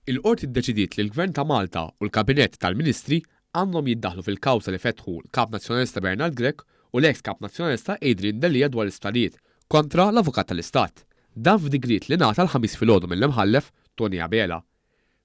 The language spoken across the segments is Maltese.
Il-Qorti ddeċidiet li l-Gvern ta' Malta u l-Kabinett tal-Ministri għandhom jiddaħħlu fil-kawża li fetħu l-Kap Nazzjonalista Bernard Grech u l-eks Kap Nazzjonalista Adrian Delia dwar l-isptarijiet, kontra l-Avukat tal-Istat. Dan f'digriet li ngħata l-Ħamis filgħodu mill-Imħallef Tony Abela.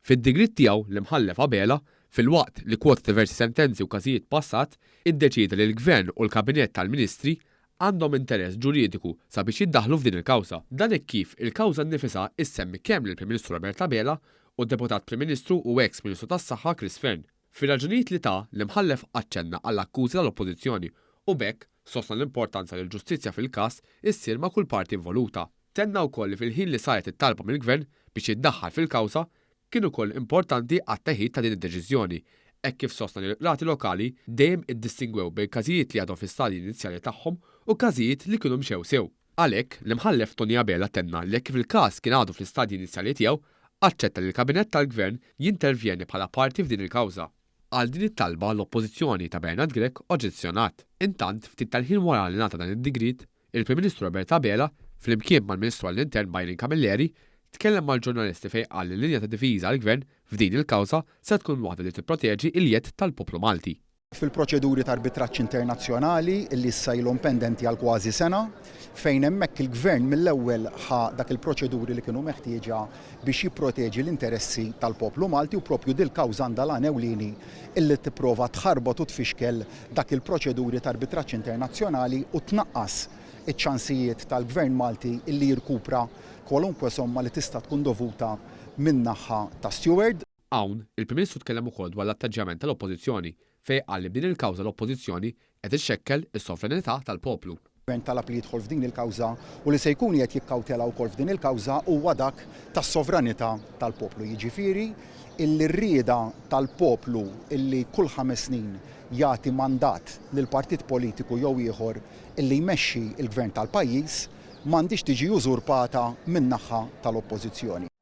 Fid-digriet tiegħu, l-Imħallef Abela, filwaqt li kwota diversi sentenzi u każijiet passat, iddeċieda li l-Gvern u l-Kabinett tal-Ministri għandhom interess ġuridiku sabiex jiddaħħlu f'din il-kawża. Dan hekk kif il-kawża nnifisha ssemmi kemm lill-Prim Ministru Robert Abela u d-Deputat Prim Ministru u eks Ministru tas-Saħħa Chris Fearne. Fir-raġunijiet li ta, l-Imħallef aċċenna għall-akkużi tal-Oppożizzjoni u b'hekk sostna l-importanza li l-ġustizzja fil-każ issir ma' kull parti involuta. Tenna wkoll li fil-ħin li saret it-talba mill-Gvern biex jiddaħħal fil-kawża, kien ukoll importanti għat-teħid ta' din id-deċiżjoni, hekk kif sostna li l-qrati lokali dejjem iddistingwew bejn każijiet li għadhom fl-istadji inizjali tagħhom u każijiet li kienu mxew sew. Għalhekk, l-Imħallef Tony Abela tenna li hekk kif il-każ kien għadu fl-istadji inizjali tiegħu, aċċetta li l-Kabinett tal-Gvern jintervjeni bħala parti f'din il-kawża. Għal din it-talba l-Oppożizzjoni ta' Bernard Grech oġġezzjonat. Intant, ftit tal-ħin wara li ngħata dan id-digriet, Il-Prim Ministru Robert Abela, flimkien mal-Ministru għall-Intern Byron Camilleri, tkellem mal-ġurnalisti fejn qal li l-linja ta' difiża għall-Gvern f'din il-kawża se tkun waħda li tipproteġi l-jedd tal-poplu Malti. Fil-proċeduri ta' arbitraġġ internazzjonali li issa ilhom pendenti għal kważi sena, fejn hemmhekk il-Gvern mill-ewwel ħa dak il-proċeduri li kienu meħtieġa biex jipproteġi l-interessi tal-poplu Malti u proprju dil-kawża għandha l-għan ewlieni illi tipprova tħarbat u tfixkel dak il-proċeduri ta' arbitraġġ internazzjonali u tnaqqas iċ-ċansijiet tal-Gvern Malti illi jirkupra kwalunkwe somma li tista' tkun dovuta min-naħa ta' Steward. Hawn, il-Prim Ministru tkellem ukoll dwar l-atteġġjament tal-Oppożizzjoni fejn qal li b'din il-kawża l-Oppożizzjoni qed ixxekkel is-sovranità tal-poplu. Il-Gvern talab li jidħol f'din il-kawża u li se jkun qiegħed jikkawtela wkoll f'din il-kawża huwa dak tas-sovranità tal-poplu. Jiġifieri illi r-rieda tal-poplu illi kull ħames snin jagħti mandat lil partit politiku jew ieħor illi jmexxi l-gvern tal-pajjiż m'għandhiex tiġi użurpata min-naħa tal-Oppożizzjoni.